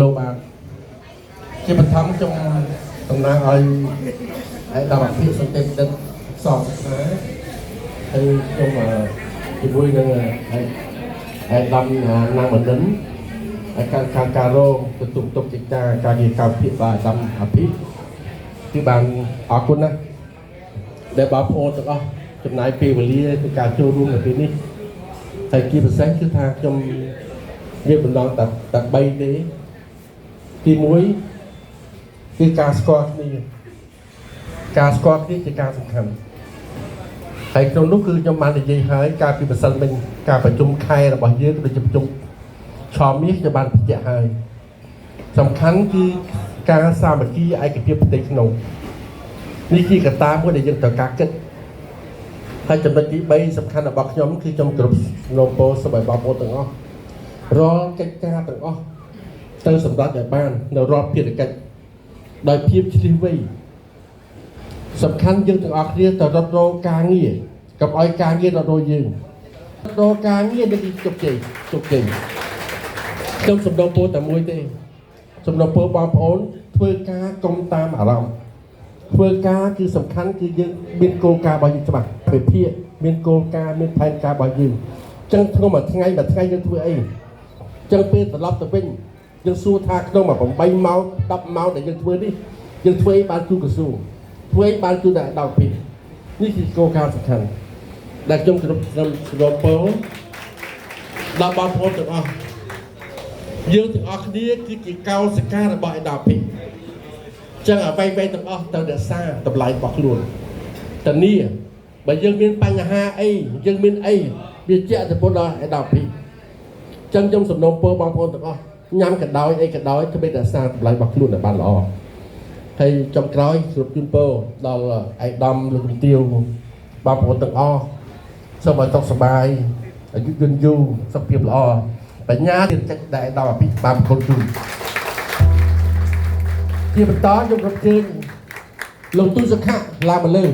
លោកបាទជាបឋមខ្ញុំតំណាងឲ្យឯកឧត្តមអភិសន្តិបណ្ឌិតសងស្នាហើយខ្ញុំជាមួយនឹងឯកឧត្តមណាងបណ្ឌិនឯកការការរងទទួលទុកកិច្ចការការងារកម្មភិបាទឧត្តមអភិគឺបានអរគុណណាស់ដែលបងប្អូនទាំងអស់ចំណាយពេលវេលាក្នុងការចូលរួមនៅពេលនេះហើយជាពិសេសគឺថាខ្ញុំមានបំណងតែ3ទេទី1គឺការស្គាល់គ្នាការស្គាល់គ្នាជាការសំខាន់ហើយក្នុងនោះគឺខ្ញុំបាននិយាយហើយការពីម្សិលមិញការប្រជុំខែរបស់យើងដូចជាប្រជុំឆមាសខ្ញុំបានបញ្ជាក់ហើយសំខាន់គឺការសាមគ្គីឯកភាពផ្ទៃក្នុងនេះជាកត្តាមួយដែលយើងត្រូវការគិតហើយចំណុចទី3សំខាន់របស់ខ្ញុំគឺខ្ញុំគោរពសំណូមពរសូមឲ្យបងប្អូនទាំងអស់រាល់កិច្ចការទាំងអស់ត្រូវសម្រេចឲ្យបាននៅរាល់ភារកិច្ចដោយភាពឆ្លៀសវៃសំខាន់យើងទាំងអស់គ្នាត្រូវរត់រកការងារកុំឲ្យការងាររត់រកយើងរកការងារនេះគឺជោគជ័យជោគជ័យខ្ញុំសំណូមពរតែមួយទេសំណូមពរបងប្អូនធ្វើការកុំតាមអារម្មណ៍ធ្វើការគឺសំខាន់គឺយើងមានគោលការណ៍របស់យើងច្បាស់វិភាគមានគោលការណ៍មានផែនការរបស់យើងអញ្ចឹងក្នុងមួយថ្ងៃមួយថ្ងៃយើងធ្វើអីអញ្ចឹងពេលត្រឡប់ទៅវិញយើងសួរថាក្នុងមួយ8ម៉ោង10ម៉ោងដែលយើងធ្វើនេះយើងធ្វើអីបានជូនក្រសួងធ្វើអីបានជូនដល់ដល់ពីនេះគឺគោលការណ៍សំខាន់ដែលខ្ញុំគោរពខ្ញុំសំណូមពរដល់បងប្អូនទាំងអស់យើងទាំងអស់គ្នាគឺជាកោសិការបស់ឯដល់ពីចឹងអ្វីៗទាំងអស់ត្រូវរក្សាតម្លៃរបស់ខ្លួនតានីបើយើងមានបញ្ហាអីយើងមានអីវាជាក់ទៅពុតដល់ឯដល់ពីចឹងខ្ញុំសំណូមពរបងប្អូនទាំងអស់ញ៉ាំក៏ដោយអីក៏ដោយធ្វើរក្សាតម្លៃរបស់ខ្លួនឲ្យបានល្អហើយចុងក្រោយគោរពជូនពរដល់ឯកឧត្តមលោកជំទាវបងប្អូនទាំងអស់សូមឲ្យសុខសប្បាយអាយុយឺនយូរសុខភាពល្អបញ្ញាទៀតកិច្ចដែលដល់អភិបាលប្រគល់ជូនជាបន្តខ្ញុំរំជើញលោកទូសុខៈឡើងមកលើ